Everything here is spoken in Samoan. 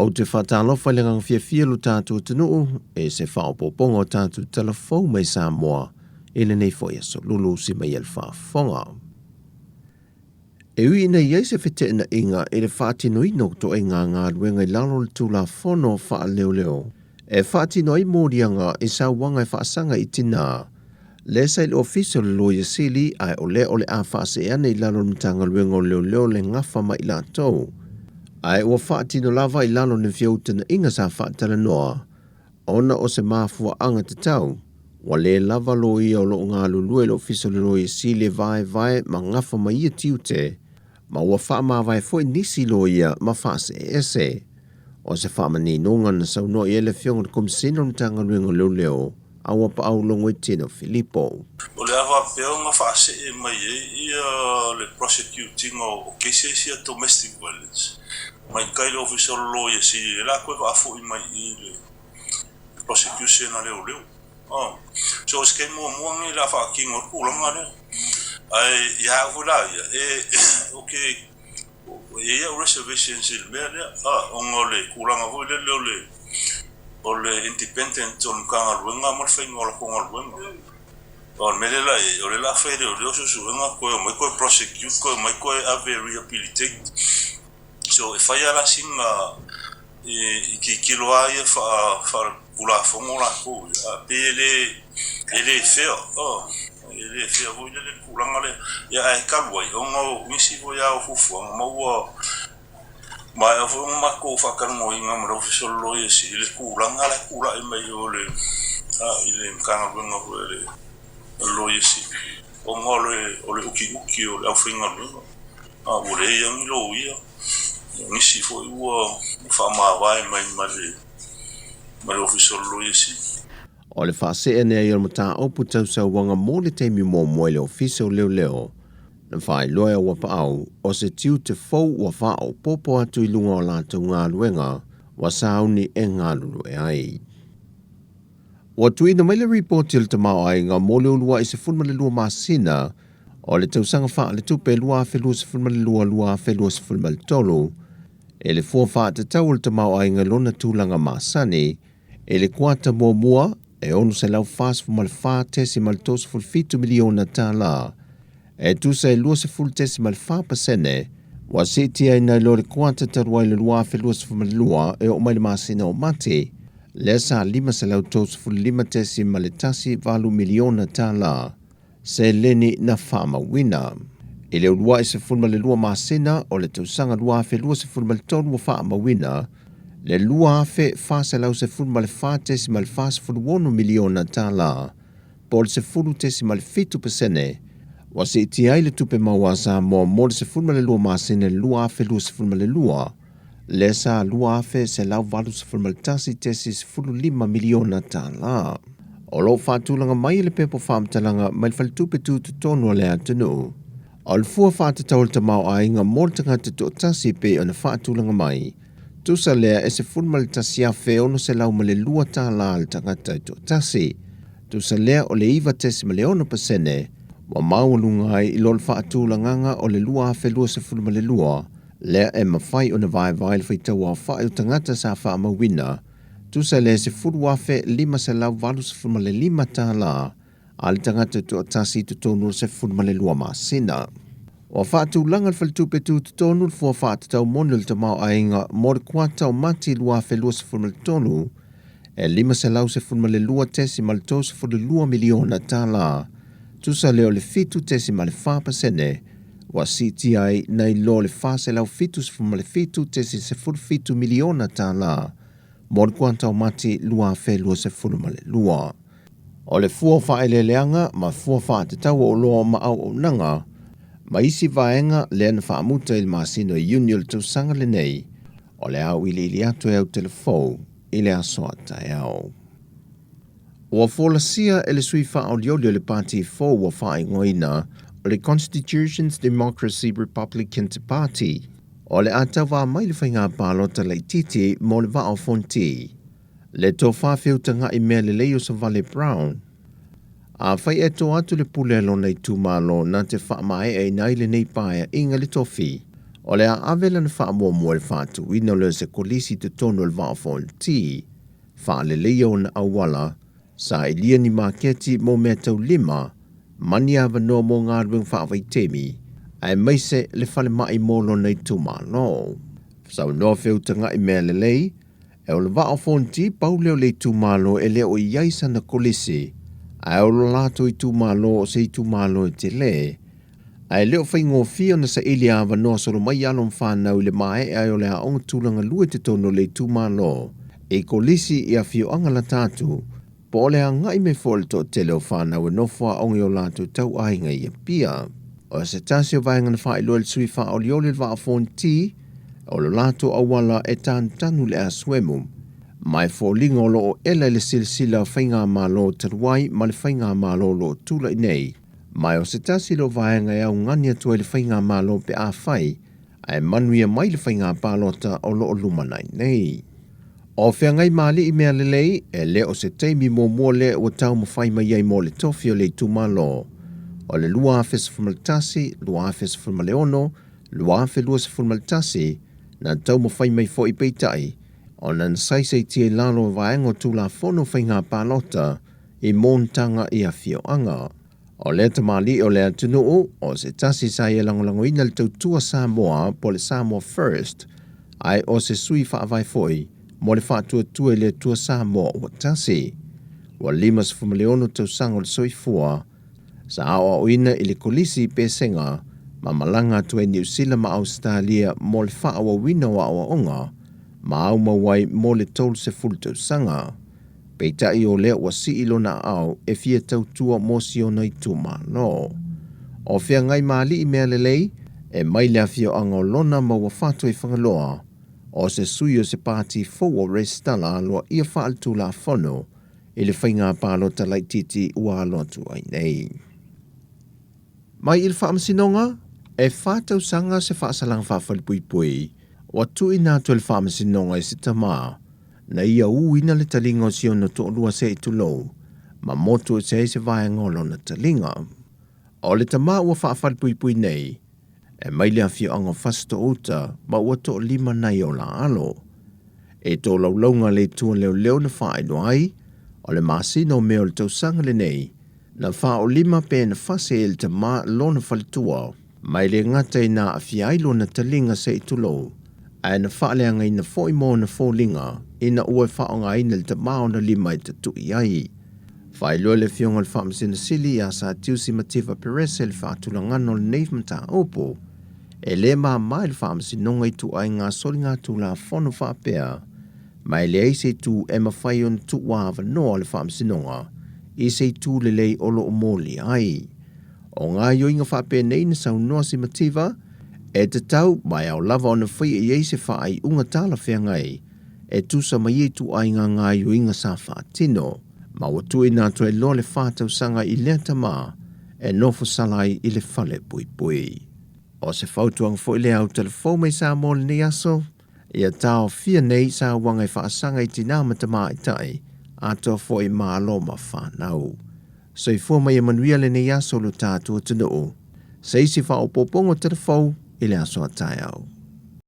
Ou te faatalofa i le agaga fiafia lo tatou atunuu i se faaopoopoga o tatou tala fou mai Samoa i lenei foi aso lulusi mai e le faafofoga. E ui ina i ai se feteenaiga i le faatinoina o toaiga galuega i lalo o le Tulafono Faaleoleo e faatino ai moliaga i sauaga e faasaga i tinā, lea sa i le Ofisa o le Loia Sili ae o lea o le a faasee ane i lalo o le Matagaluega o Leoleo le gafa ma i latou. Ae ua faatino lava i lalo o ni feutagaiga sa faatalanoa ona o se mafuaaga tatau, ua le lava loia o lo o galulue i le Ofisa o le Loia Sili e vaevae ma gafa ma ia tiute, ma ua faamavae foi nisi loia ma faasee ese. O se faamaninoga na saunoa i ai le Afioga i le Komesina o le Matagaluega o Leoleo, Auapaau Logoitino Filipo. O le a faapea ona faasee mai ai ia le prosecute ina o cases ia domestic violence mai tai le Ofisa o le Loia Sili lea la toe faafoi mai i le prosecution a leoleo. So o se taimi muamua lenei o le a faatino ai le tulaga lea. Ae ia au foi la ia, e ou te e i ai au reservations i le mea lea, ona o le tulaga foi lele o le o le independent o le Matagaluega ma le faiga o latou galuega. O le mea lea la i ai, o lea o le a fai e leoleo suesuega toe omai toe prosecute toe omai toe ave e rehabilitate. So e fai lava la sina i tilotilo lava ia faale-Tulafono latou ia, ae pei e le e le fair, e le fair foi lele le tulaga lea. Ia ae talu ai, ona o nisi foi lava o fuafuaga ma ua maea foi ona matou faatalanoaina ma le Ofisa o le Loia Sili i le tulaga la e tulai mai o le i le Matagaluega foi a le Loia Sili, ona o le utiuti o le aufaigaluega. Ua leai lava ni loia, o nisi foi ua faamavae mai ma le Ofisa o le Loia Sili. O le faasee ane ai o le mataupu tau sauaga mo le taimi muamua i le Ofisa o Leoleo, na faailoa e Auapaau o se tiute fou ua faaopoopo atu i luga o latou galuega ua sauni e galulue ai. Ua tuuina mai le ripoti o le tamaoaiga mo le uluai 12 masina o le tausaga faaletupe 2022/2023 e le fua faatatau o le tamaoaiga i lona tulaga masani i le kuata muamua e $644.37 miliona tala e tusa e 20.4% ua siitia ai nai lo le kuata talu ai le 2022 e oo mai le masina o Mati, lea sa $535.18 miliona tala seleni na faamauina. I le uluai 12 masina o le tausaga 2023 ua faamauina le $2,414.46 miliona tala po o le 10.7% ua siitia ai le tupe maua a Samoa mo le 12 masina i le 2022, lea sa $2,181.15 miliona tala. O lo o faatulaga mai e le pepa faamatalaga mai le Faletupe Tutotonu a le atunuu, o le fua faatatau o le tamaoaiga mo le tagata toatasi e pei ona faatulaga mai, tusa lea e $11,602 tala le tagata toatasi. Tusa lea o le 9.6% ua maualuga ai i lo le faatulagaga o le 2022, lea e mafai ona vaevae le faitauaofai o tagata sa faamauina, tusa le $10,585 tala a le tagata toatasi i totonu o le 12 masina. Ua faatulaga le Faletupe Tutotonu le fua faatatau moni o le tamaoaiga mo le kuata o Mati 2023 e $512.32 miliona tala, tusa lea o le 7.4% ua siitia ai nai lo le $477.17 miliona tala mo le kuata o Mati 2022. O le fua o faaeleeleaga ma fua faatatau o oloa ma auaunaga ma isi vaega lea na faamuta i le masina o Iuni o le tausaga lenei, o le a auiliili atu e Autelefou i le aso a taeao. Ua folasia e le sui faaolioli o le pati fou ua faaigoaina o le Constitutions Democracy Republican Party o le a tauva mai le faiga palota laitiiti mo le Vaa o Fonoti. Le tofa feutaga'i mea lelei o Savale Brown. Afai e to atu le pule a lona itumalo na te faamae'aina ai lenei paea'iga le tofi. O le a ave lana faamuamua i le faatuina lea o se kolisi i totonu o le Vaa o Fonoti, faaleleia ona auala, sailia ni maketi mo meataulima ma ni avanoa mo galuega faavaitaimi, aemaise le falemai mo lona itumalo. Saunoa Feutaga'i Mealelei, e o le Vaa o Fonoti pau lea o le itumalo e le o i ai sana kolisi, ae o lo latou itumalo o se itumalo e tele, ae le o faigofie ona saili avanoa solo mai alo ma fanau i le maea ai o le aoga tulaga lua i totonu o le itumalo i kolisi i afioaga lata atu, po o le agai mai foi o le toatele o fanau e nofo aoga i o latou tauaiga i Apia. O se tasi o vaega na faailoa e le sui faaolioli o le Vaa o Fonoti, o lo latou auala e tanutanu le asuemu, ma e foliga o lo o ela i le silasila o Faigamalo talu ai ma le Faigamalo o lo o tulai nei. Ma o se tasi lea o vaega e augani atu ai le Faigamalo pe afai ae manuia mai le faiga palota o lo o lumanai nei. O feagai ma alii mea lelei, e le o se taimi muamua lea ua taumafai mai ai mo le tofi o le itumalo. O le 2011, 2016, 2021, na taumafai mai foi peitai, ona na saisaitia i lalo o vaega o Tulafono Faiga Palota i monotaga i afioaga. O lea tamalii o le atunuu, o se tasi sa ia lagolagoina le tautua Samoa po o le Samoa First, ae o se sui faavae foi mo le faatuatua i le Atua Samoa ua tasi. Ua 56 tausaga o le soifua, sa aoaoina i le Kolisi i Pesega ma malaga atu ai Niu Sila ma Ausetalia mo le faaauauina o aoaoga ma aumau ai mo le 30 tausaga. Peitai o lea ua sii lona aao e fia tautua mo si ona itumalo. O feagai ma alii mea lelei, e mai le afioaga o Lona ma ua fatu i Fagaloa, o se sui o se pati fou o resitala aloaia faaletulafono i le faiga palota laitiiti ua alo atu ai nei. Mai i le Faamasinoga, e 4 tausaga se faasalaga faafalepuipui ua tuuina atu e le Faamasinoga i se tamā na ia uina le taliga o si ona toalua se i tulou ma motu ese ai se vaega o lona taliga. O le tamā ua faafalepuipui nei, e mai le afioaga o Fasitoo-uta ma ua toalima nai o la alo. I tolaulauga a le Itu a Leoleo na faailoa ai, o le masina o Me o le tausaga lenei, na faaolima pe na fase ai e le tamā lona faletua, ma e le gata ina aafia ai lona taliga se i tulou, ae na faaleagaina foi ma ona foliga ina ua faaaogaina e le tamā ona lima e tatui ai. Faailoa le Afioga i le Faamasino Sili ia Sir Tiusi Mativa Perese le faatulagaga o lenei mataupu. E le māmā i le Faamasinoga ituaiga soligatulafono faapea, ma e leai se itu e mafai ona tuuavanoa le Faamasinoga i se itu lelei o lo o molia ai. O gaoioiga faapenei na saunoa Simativa, e tatau ma e ao lava ona faia i ai se faaiuga talafeagai e tusa ma ia ituaiga gaoioiga sa faatino, ma ua tuuina atu ai loa le 4 tausaga i lea tamā e nofo sala ai i le fale puipui. O se fautuaga foi lea au talafou mai Samoa lenei aso, ia taofia nei sauaga e faasaga i tinā ma tamaitai, atoa foi ma alo ma fanau. Soifua ma ia manuia lenei aso lo tatou atunuu. Se isi faaopoopoga o talafou i le aso a taeao.